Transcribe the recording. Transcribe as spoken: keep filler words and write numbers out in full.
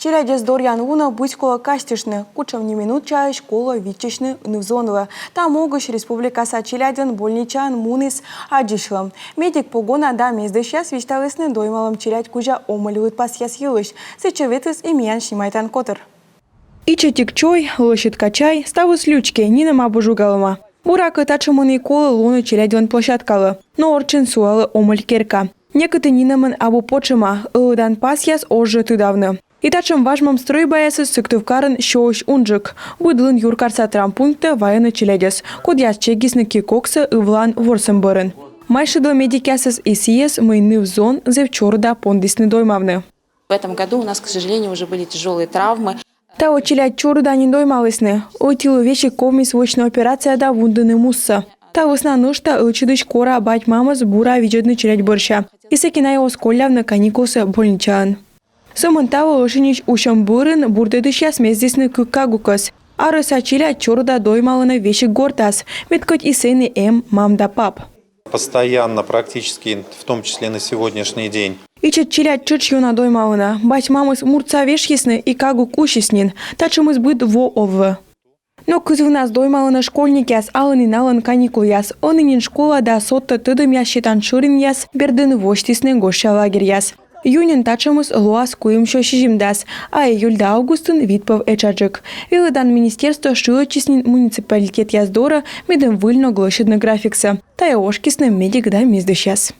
Челядьӧс дорйан вунӧ быть колӧ казьтыштны, кутшӧм неминучаысь колӧ виччысьны ныв-зонлы. Та могысь республикаса челядьлӧн больничаын муніс аддзысьлӧм. Медик погона да мездысьяс висьталісны доймалӧм челядь кузя омӧль лыдпасъяс йылысь. Сэтчӧ ветліс и миян снимайтан котыр. Ичӧтик чой, лӧсьыд качай, ставыс лючки, нинӧм абу жугалӧма. Буракӧ, татшӧмӧн и колӧ лоны челядьлӧн площадкалы, но орччӧн сулалӧ омӧль керка. Некыті нинӧмӧн абу потшӧма, ӧлӧдан пасъяс оз жӧ тыдавны. И татшӧм важмӧм стрӧйбаясыс Сыктывкарын сёысь унджык. Быд лун юркарса травмпунктӧ вайӧны челядьӧс, кодъяс чегйисны ки-коксӧ ывлаын ворсӧм бӧрын. Майшӧдлӧ медикъясӧс и сійӧс, мый ныв-зон зэв чорыда пондісны доймавны. В этом году у нас, к сожалению, уже были тяжелые травмы. Таво челядь чорыда нин доймалісны. Ӧтилы весиг ковмис вӧчны операция да вундыны муссӧ. Та вӧсна нӧшта ӧтчыдысь кора бать-мамӧс бура видзӧдны челядь бӧрся. И сэки найӧ оз коллявны каникулсӧ больничаын. Сӧмын таво ӧшиньысь усьӧм бӧрын бурдӧдысьяс мездісны кык кагукӧс. Арӧса челядь чорыда доймалӧны весиг гортас, мед кӧть и сэні эм мам да пап. Постоянно, практически, в том числе на сегодняшний день. Ичӧт челядь тшӧтш ёна доймалӧны. Бать-мамыс муртса вешйисны, и кагук усис нин. Татшӧмыс быд во овлӧ. Но кызвынас доймалӧны школьникъяс, а ӧні налӧн каникулъяс. Ӧні нин школа да содтӧд тӧдӧмъяс сетан шӧринъяс бердын восьтісны гожся лагерьяс. Июньын татшӧмыс лоас куимсё сизимдас, а июль да августын вит пӧв этшаджык. Велӧдан министерство шыӧдчис нин муниципалитетъяс дорӧ, медым выль ног лӧсьӧдны графиксӧ. Тайӧ ошкисны медик да мездысьяс.